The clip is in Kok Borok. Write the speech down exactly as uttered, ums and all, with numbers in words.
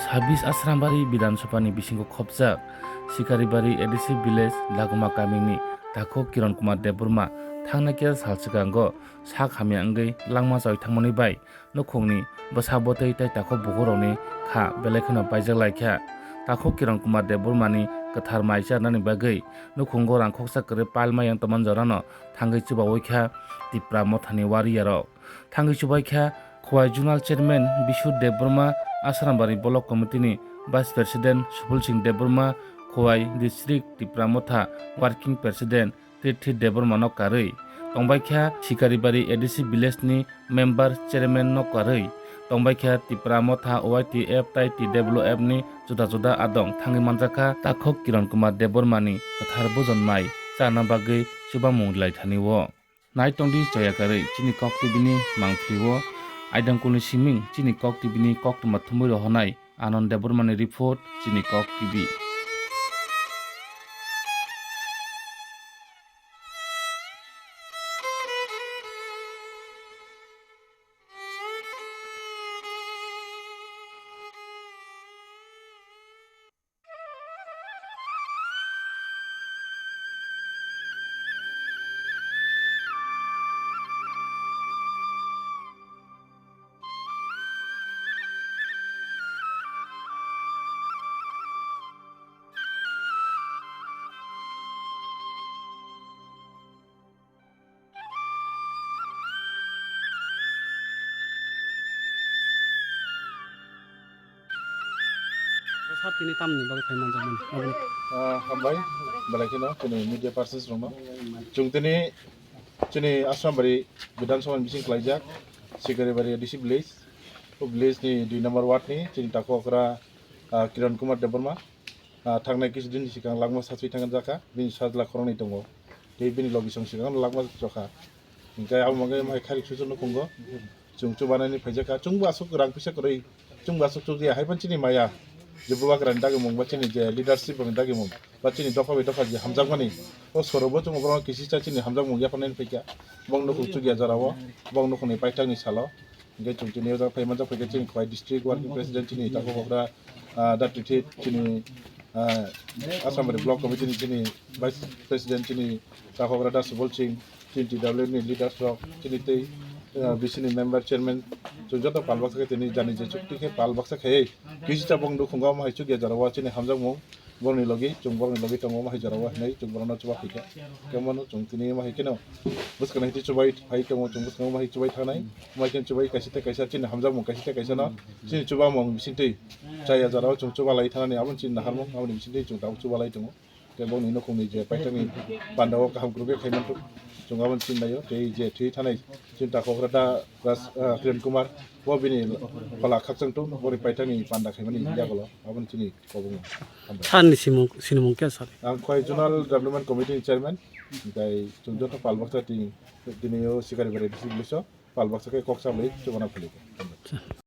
Sabis Asrambari Bidhan Sabha ni bisingo khopjak Sikaribari A D C village Dagoma kamini takhuk Kiran Kumar Debbarma thangna kisa sal swkango sak hamya wngwi langma chawi thangmani bai nukhungni bwsa bwtwi tei takhuk bukurokni kha belai kheno paijak lai kha. Takhuk Kiran Kumar Debbarmani kwthar mai charnani bagwi nukhungo rang khoksa kwrwi pile ma yang tongmani jorano thangwi chubaui kha Tipra Mothani warriorrok. Thangwi chubai kha Khowai Zonal Chairman Bishu Debbarma, Asrambari Block Committee ni Vice President Subul Singh Debbarma, Khowai District Tipra Motha Working President Tirthi Debbarma no karwi tongbai kha Sikaribari A D C village ni member chairman no karwi tongbai kha Tipra Motha O Y T F tai T W F ni juda juda adong thangwi manjak kha takhuk Kiran Kumar Debbarma ni kwthar bujon mai charna bagwi chubamung lai thani o. Nai tongdi choya karwi chini Kok T V ni mangpili o. Aidangkul ni siming chini Kok T V ni koktwma thumwi rohornai Anand Debbarma ni report, chini Kok T V. Sir, tini tamni bagwi phai manjakmani? Aboni Ah, hambai, belai kheno chini media persons rokno. Chwng tini chini Asrambari Bidhan Sabha ni bising khlaijak Sikaribari A D C village. O village ni dui number ward ni chini takhuk okra, ah, Kiran Kumar Debbarma. Ah, thangnai kisa din sikang langma sachwi thangjakha, bini sajla khoroknwi tongo. Tei bini logi song sikang langma chokha. Hinkhe abo hwnkhe mai khairik suchurno phungo. Chwng chubanani phaijakha. Chwngbo aswk rang puisa kwrwi, chwngbo aswk chukya. Haiphano chini maya, je bubagrani dagimung ba chini je leadership rokni dagimung ba chini dopha bai dopha je hamjakmani, o sorobo chwng borokno kisisa chini hamjakmung yapharnani phaikha. Bong nukhung chukya jorao, bong nukhungni paithakni salo. Hinkhe chwng tini o jaga phai manjak phaikha chini Khowai district working president chini takhuk okra, ah, da twithi chini, ah, Asrambari block committee ni chini vice president chini takhuk okra da Subol Singh, chini T W ni leaders rok chini tei, ah, B C ni member chairman chwng joto pal baksa khe tini jani je chukti khe pal baksa khaiwi kisi cha bong nukhungo omo hai chukya jorao chini hamjakmung. Borokni logi, chwng borokni logi tongo, omo hai jorao hinwi chwng borokno chuba phaikha. Khe bono chwng tini omo hai kheno bwskango hai chubai phai tongo, chwng bwskango omo hai chubai thangnai. Omo hai kheno chubai kaisa tei kaisa chini hamjakmung kaisa tei kaisa no chini chubamung bisingtwi chaya jorao chwng chuba lai thangnani aboni chini naharmung, aboni bisingtwi chwng tabuk chuba lai tongo. Tei bongni nukhungni je paithakni pandao kaham kwrwngkhe khai manthok, chwng aboni chini naio. Tei je thwi thanai chini takhuk okra da Ras-, ah, Kiran Kumar, bo bini phala khakchang tongo, boni paithakni panda khaimani yagulo, aboni chini Kwbangma. Hambai. Sir ni simung, sinimung khe sir? Ang Khowai Zonal Development Committee ni Chairman, tei chwng joto pal baksa tini, tini o Sikaribari district village o pal baksa khe kok chamlai chubana phailaikha. Hambai.